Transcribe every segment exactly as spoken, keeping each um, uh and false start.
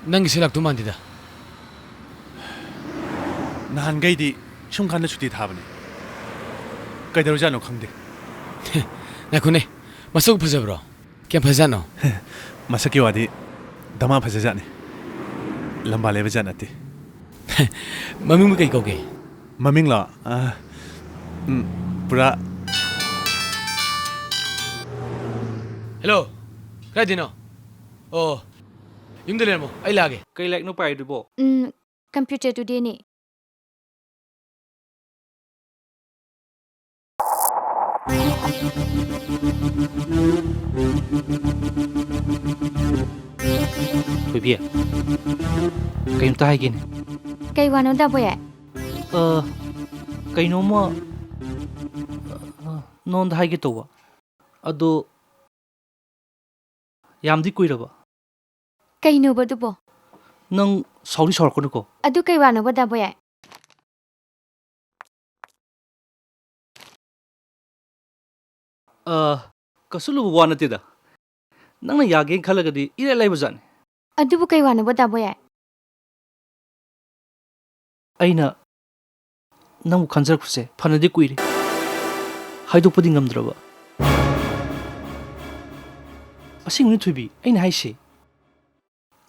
ꯅꯪꯒꯤꯁꯦ ꯂꯥꯛꯇꯧ ꯃꯥꯟꯗꯦꯗ꯫ ꯅꯍꯥꯟꯈꯩꯗꯤ ꯁꯨꯝ ꯀꯥꯟꯗ ꯁꯨꯇꯤ ꯊꯥꯕꯅꯦ꯫ ꯀꯩꯗꯧꯔꯖꯥꯠꯅꯣ ꯈꯪꯗꯦ꯫ ꯉꯥꯏꯈꯣꯅꯦ, ꯃꯁꯛ ꯐꯖꯕ꯭ꯔꯣ? ꯀꯌꯥꯝ ꯐꯖꯖꯥꯠꯅꯣ? ꯃꯁꯛꯀꯤ ꯋꯥꯗꯤ ꯗꯃꯥ ꯐꯖꯖꯥꯠꯅꯤ꯫ ꯂꯝꯕꯥ ꯂꯩꯕ ꯖꯥꯠ ꯅꯠꯇꯦ꯫ ꯃꯃꯤꯡꯕꯨ ꯀꯩ ꯀꯧꯒꯦ? ꯃꯃꯤꯡꯂꯣ? ꯑ, ꯎꯝ, ꯄꯨꯔꯥ ꯍꯦꯜꯂꯣ, ꯀꯗꯥꯏꯗꯩꯅꯣ? ꯑꯣ, ꯌꯨꯝꯗ ꯂꯩꯔꯝꯃꯣ, ꯑꯩ ꯂꯥꯛꯑꯒꯦ꯫ ꯀꯩ ꯂꯥꯏꯔꯤꯛꯅꯣ ꯄꯥꯏꯗꯨꯕꯣ? ꯎꯝ, Computer Today ꯅꯦ꯫ ꯊꯣꯏꯕꯤ, ꯀꯩꯝꯇ ꯍꯥꯏꯒꯦꯅꯦ꯫ ꯀꯩ ꯋꯥꯅꯣ, ꯗꯥ ꯕꯣꯌꯥꯏ? ꯑ, ꯀꯩꯅꯣꯝꯃ, ꯑ, ꯅꯉꯣꯟꯗ ꯍꯥꯏꯒꯦ ꯇꯧꯕ꯫ ꯑꯗꯣ, ꯌꯥꯝꯗꯤ ꯀꯨꯏꯔꯕ? ꯀꯩꯅꯣꯕ ꯑꯗꯨꯕꯣ? ꯅꯪ ꯁꯥꯎꯗꯤ ꯁꯥꯎꯔꯛꯀꯅꯨꯀꯣ꯫ ꯑꯗꯨ ꯀꯩ ꯋꯥꯅꯣꯕ, ꯗꯥ ꯕꯣꯌꯥꯏ? ꯑ, ꯀꯩꯁꯨ ꯂꯨꯕ ꯋꯥ ꯅꯠꯇꯦꯗ꯫ ꯅꯪꯅ ꯌꯥꯒꯦꯅ ꯈꯜꯂꯒꯗꯤ ꯏꯔꯥꯏ ꯂꯥꯏꯕ ꯖꯥꯠꯅꯤ꯫ ꯑꯗꯨꯕꯨ ꯀꯩ ꯋꯥꯅꯣꯕ, ꯗꯥ ꯕꯣꯌꯥꯏ? ꯑꯩꯅ ꯅꯪꯕꯨ ꯈꯟꯖꯔꯛꯄꯁꯦ ꯐꯅꯗꯤ ꯀꯨꯏꯔꯦ꯫ ꯍꯥꯏꯗꯣꯛꯄꯗꯤ ꯉꯝꯗ꯭ꯔꯕ꯫ ꯑꯁꯦꯡꯕꯅꯤ ꯊꯣꯏꯕꯤ, ꯑꯩꯅ ꯍꯥꯏꯁꯦ꯫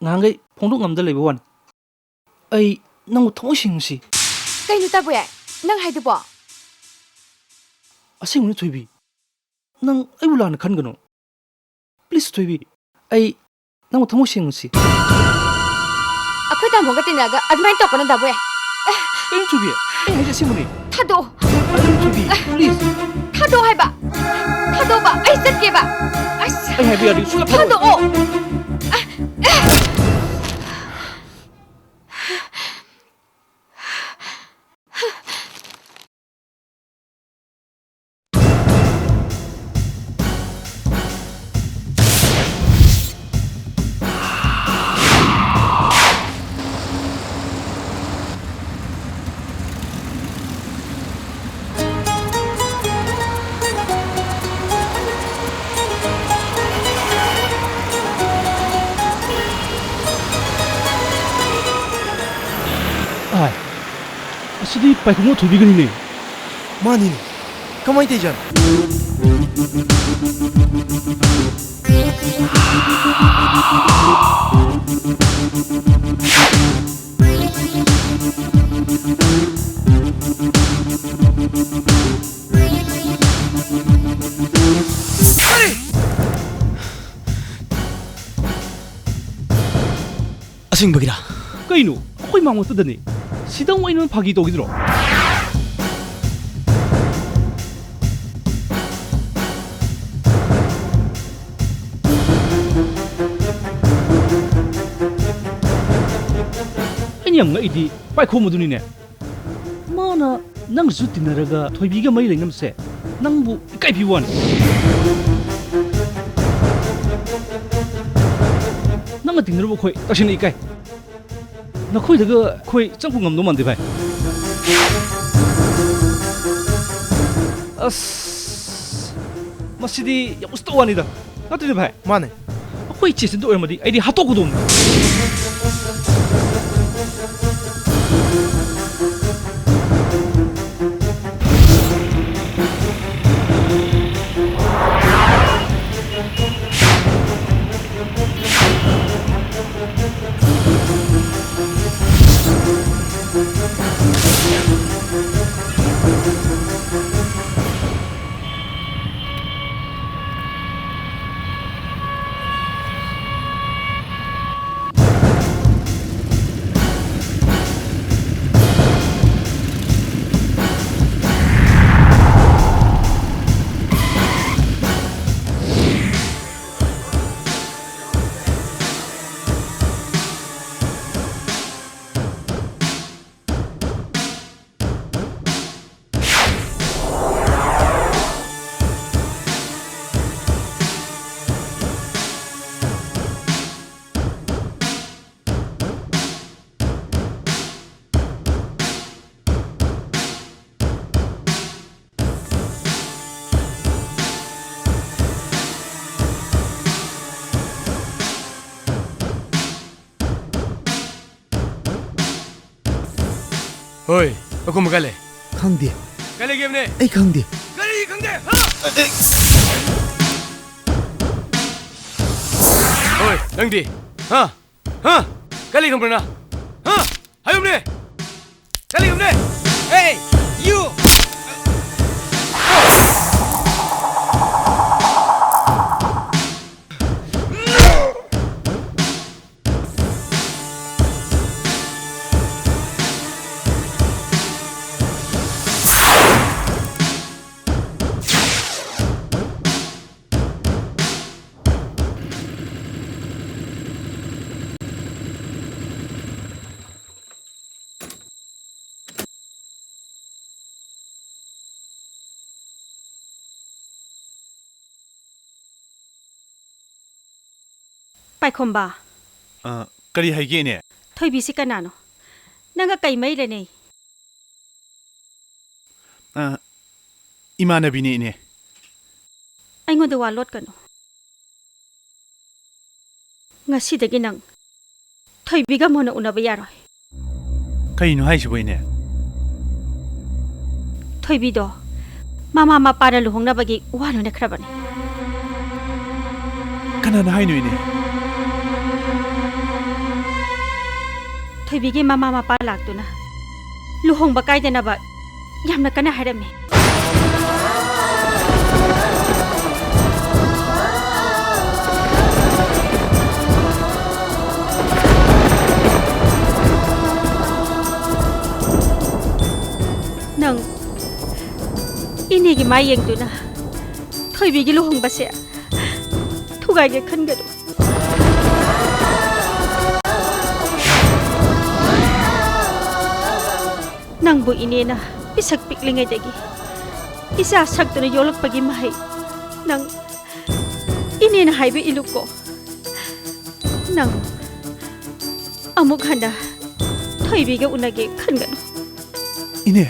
ꯉꯍꯥꯟꯈꯩ ꯐꯣꯡꯗꯣꯛ ꯉꯝꯗ ꯂꯩꯕ ꯋꯥꯅꯤ꯫ ꯑꯩ ꯅꯪꯕꯨ ꯊꯃꯣꯏ ꯁꯦꯡꯅ ꯅꯨꯡꯁꯤ꯫ ꯀꯩꯅꯣ ꯇꯥꯕꯣꯌꯥꯏ? ꯅꯪ ꯍꯥꯏꯗꯨꯕꯣ? ꯑꯁꯦꯡꯕꯅꯤ ꯊꯣꯏꯕꯤ꯫ ꯅꯪ ꯑꯩꯕꯨ ꯂꯥꯟꯅ ꯈꯟꯒꯅꯨ꯫ Please ꯊꯣꯏꯕꯤ꯫ ꯑꯩ ꯅꯪꯕꯨ ꯊꯃꯣꯏ ꯁꯦꯡꯅ ꯅꯨꯡꯁꯤ꯫ ꯑꯩꯈꯣꯏ ꯇꯥꯃꯣꯒ ꯇꯤꯟꯅꯔꯒ ꯑꯗꯨꯃꯥꯏꯅ ꯇꯧꯔꯛꯀꯅꯣ ꯗꯥꯕꯣꯌꯥꯏ꯫ ꯀꯩꯅꯣ ꯊꯣꯏꯕꯤ? ꯑꯩ ꯍꯥꯏꯁꯦ ꯑꯁꯦꯡꯕꯅꯤ꯫ ꯊꯥꯗꯣꯛꯑꯣ꯫ ꯀꯩꯅꯣ ꯊꯣꯏꯕꯤ? Please꯫ ꯊꯥꯗꯣꯛꯑꯣ ꯍꯥꯏꯕ꯫ ꯊꯥꯗꯣꯛꯑꯣꯕ꯫ ꯑꯩ ꯆꯠꯀꯦꯕ꯫ ꯑꯁ꯫ ꯑꯩ ꯍꯥꯏꯕ ꯌꯥꯗ꯭ꯔꯗꯤ ꯁꯨꯡꯌꯥ ꯊꯥꯗꯣꯛꯑꯣꯏ꯫ ꯊꯥꯗꯣꯛꯑꯣ꯫ ꯁꯤꯗꯤ ꯄꯥꯏꯈꯣꯝꯕ ꯊꯣꯏꯕꯤꯒꯅꯤꯅꯦ꯫ ꯃꯥꯅꯤꯅꯦ꯫ ꯀꯃꯥꯏꯅ ꯇꯧꯔꯤꯖꯥꯠꯅꯣ? ꯀꯔꯤ? ꯑꯁꯦꯡꯕꯒꯤꯔꯥ? ꯀꯩꯅꯣ? ꯑꯩꯈꯣꯏ ꯃꯥꯡꯃꯠꯄꯗꯅꯤ꯫ ꯁꯤꯗ ꯑꯃꯨꯛ ꯑꯩꯅ ꯐꯥꯒꯤ ꯇꯧꯈꯤꯗ꯭ꯔꯣ? ꯑꯩꯅ ꯌꯥꯝ ꯉꯛꯏꯗꯤ ꯄꯥꯏꯈꯣꯝꯕꯗꯨꯅꯤꯅꯦ꯫ ꯃꯥꯅ ꯅꯪꯁꯨ ꯇꯤꯟꯅꯔꯒ ꯊꯣꯏꯕꯤꯒ ꯃꯔꯤ ꯂꯩꯅꯕꯁꯦ ꯅꯪꯕꯨ ꯏꯀꯥꯏ ꯄꯤꯕ ꯋꯥꯅꯤ꯫ ꯅꯪꯒ ꯇꯤꯟꯅꯔꯨꯕ ꯑꯩꯈꯣꯏ ꯇꯁꯦꯡꯅ ꯏꯀꯥꯏ꯫ ꯅꯈꯣꯏꯗꯒ ꯑꯩꯈꯣꯏ ꯆꯪꯕ ꯉꯝꯗꯧ ꯃꯥꯟꯗꯦ, ꯚꯥꯏ꯫ ꯑꯁ, ꯃꯁꯤꯗꯤ ꯌꯥꯝ ꯎꯁꯤꯠꯇ ꯋꯥꯅꯤꯗ꯫ ꯅꯠꯇ꯭ꯔꯗꯤ, ꯚꯥꯏ? ꯃꯥꯅꯦ꯫ ꯑꯩꯈꯣꯏ ꯏꯆꯦ ꯁꯤꯗ ꯑꯣꯏꯔꯝꯃꯗꯤ ꯑꯩꯗꯤ ꯍꯥꯠꯇꯣꯛꯀꯗꯧꯕꯅꯤ꯫ ꯍꯣꯏ, ꯑꯩꯈꯣꯏ ꯀꯥꯏ ꯂꯩ? ꯈꯪꯗꯦ꯫ ꯀꯥꯏ ꯂꯩꯒꯦ ꯍꯥꯏꯕꯅꯦ? ꯑꯩ ꯈꯪꯗꯦ꯫ ꯀꯔꯤ ꯈꯪꯗꯦ? ꯍꯥ? ꯍꯣꯏ, ꯅꯪꯗꯤ? ꯍꯥ? ꯍꯥ? ꯀꯥꯏ ꯂꯩ ꯈꯪꯕ꯭ꯔ ꯅꯪ? ꯍꯥ? ꯍꯥꯏꯌꯨꯅꯦ! ꯀꯥꯏ ꯂꯩ ꯈꯪꯕ꯭ꯔ? Hey, you! ꯄꯥꯏꯈꯣꯝꯕ꯫ ꯑ, ꯀꯔꯤ ꯍꯥꯏꯒꯦ, ꯏꯅꯦ? ꯊꯣꯏꯕꯤꯁꯤ ꯀꯅꯥꯅꯣ? ꯅꯪꯒ ꯀꯩ ꯃꯔꯤ ꯂꯩꯅꯩ? ꯑ, ꯏꯃꯥꯟꯅꯕꯤꯅꯦ, ꯏꯅꯦ꯫ ꯑꯩꯉꯣꯟꯗ ꯋꯥ ꯂꯣꯠꯀꯅꯨ꯫ ꯉꯁꯤꯗꯒꯤ ꯅꯪ ꯊꯣꯏꯕꯤꯒ ꯃꯣꯟꯅ ꯎꯅꯕ ꯌꯥꯔꯣꯏ꯫ ꯀꯩꯅꯣ ꯍꯥꯏꯁꯤꯕꯣ, ꯏꯅꯦ? ꯊꯣꯏꯕꯤꯗꯣ ꯃꯃꯥ ꯃꯄꯥꯅ ꯂꯨꯍꯣꯡꯅꯕꯒꯤ ꯋꯥ ꯂꯣꯏꯅꯈ꯭ꯔꯕꯅꯤ꯫ ꯀꯅꯥꯅ ꯍꯥꯏꯅꯣ, ꯏꯅꯦ? ꯊꯣꯏꯕꯤꯒꯤ ꯃꯃꯥ ꯃꯄꯥ ꯂꯥꯛꯇꯨꯅ ꯂꯨꯍꯣꯡꯕ ꯀꯥꯏꯗꯅꯕ ꯌꯥꯝꯅ ꯀꯟꯅ ꯍꯥꯏꯔꯝꯃꯤ꯫ ꯅꯪ ꯏꯅꯦꯒꯤ ꯃꯥꯏ ꯌꯦꯡꯗꯨꯅ ꯊꯣꯏꯕꯤꯒꯤ ꯂꯨꯍꯣꯡꯕꯁꯦ ꯊꯨꯒꯥꯏꯒꯦ ꯈꯟꯒꯅꯨ꯫ ꯅꯪꯕꯨ ꯏꯅꯦꯅ ꯄꯤꯁꯛ ꯄꯤꯛꯂꯤꯉꯩꯗꯒꯤ ꯏꯆꯥ ꯁꯛꯇꯨꯅ ꯌꯣꯛꯂꯛꯄꯒꯤ ꯃꯍꯩ ꯅꯪ ꯏꯅꯦꯅ ꯍꯥꯏꯕ ꯏꯜꯂꯨꯀꯣ꯫ ꯅꯪ ꯑꯃꯨꯛ ꯍꯟꯅ ꯊꯣꯏꯕꯤꯒ ꯎꯅꯒꯦ ꯈꯟꯒꯅꯨ꯫ ꯏꯅꯦ꯫